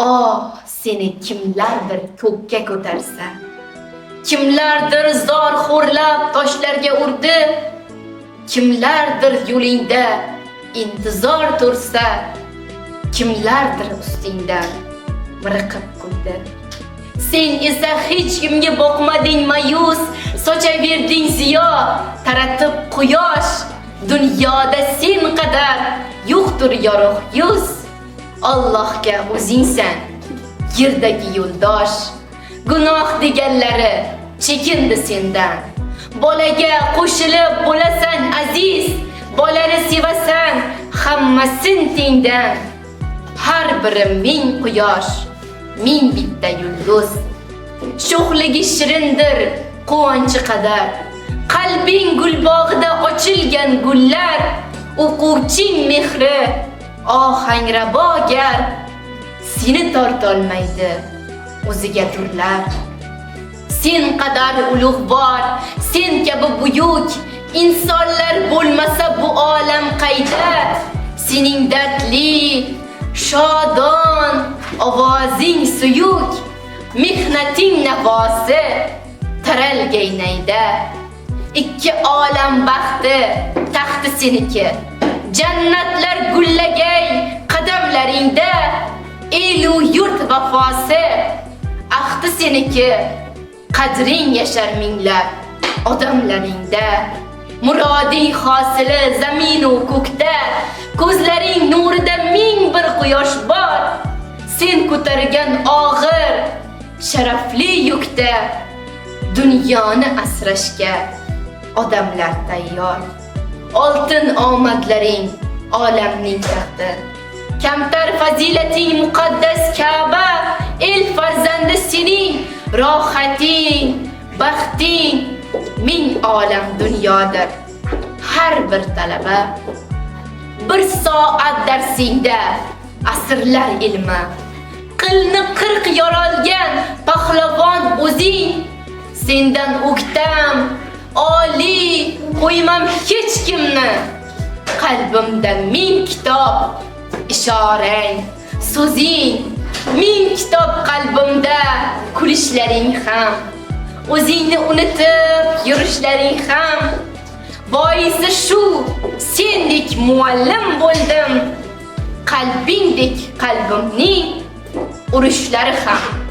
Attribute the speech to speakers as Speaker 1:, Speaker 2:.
Speaker 1: Oh, seni kimlardir ko'kka ko'tarsa, kimlardir zor xo'rlab toshlarga urdi, kimlardir yo'lingda intizor tursa, kimlardir ustingdan miriqib kuldi. Sen esa hech kimga boqmading ma'yus, sochaverding ziyo, taratib quyosh. Dunyoda sen qadar yo'qdir yorug' yuz. Allohga o'zingsan yerdagi yo'ldosh. Gunoh deganlari chekindi sendan. Bolaga qo'shilib bo'lasan aziz, bolani sevasan hammasin tengdan. Har biri ming quyosh, ming bitta yulduz. Sho'xligi shirindir quvonchi qadar. Qalbing gulbog'ida ochilgan gullar, o'quvching mehri ohangrabogar, seni tortolmaydi o'ziga turlar. Sen qadar ulug'vor, sen kabi buyuk insonlar bo'lmasa bu olam qayda? Sening dardli, shodon ovozing suyuk, mehnating navosi taralgay nayda. Ikki olam baxti, taxti seniki. Jannatlar gullagay qadamlaringda, elu yurt vafosi, ahdi seniki. Qadring yashar minglab odamlaringda. Muroding hosili zaminu ko'kda, ko'zlaring nurida ming bir quyosh bor. Sen ko'targan og'ir, sharafli yukda dunyoni asrashga odamlar tayyor. Oltin omadlaring olamning taxti. Kamtar fazilating muqaddas Ka'ba, el farzandi sening rohating, baxting ming olam dunyodir. Har bir talaba bir soat darsingda asrlar ilmi. Qilni 40 yorolgan pahlavon o'zing, sendan o'ktam, oliy qo'ymam hech kimni. Qalbimda ming kitob ishorang, so'zing, ming kitob qalbimda kulishlaring ham, o'zingni unutib yurishlaring ham. Boisi shu sendek muallim bo'ldim, qalbingdek qalbimning urishlari ham.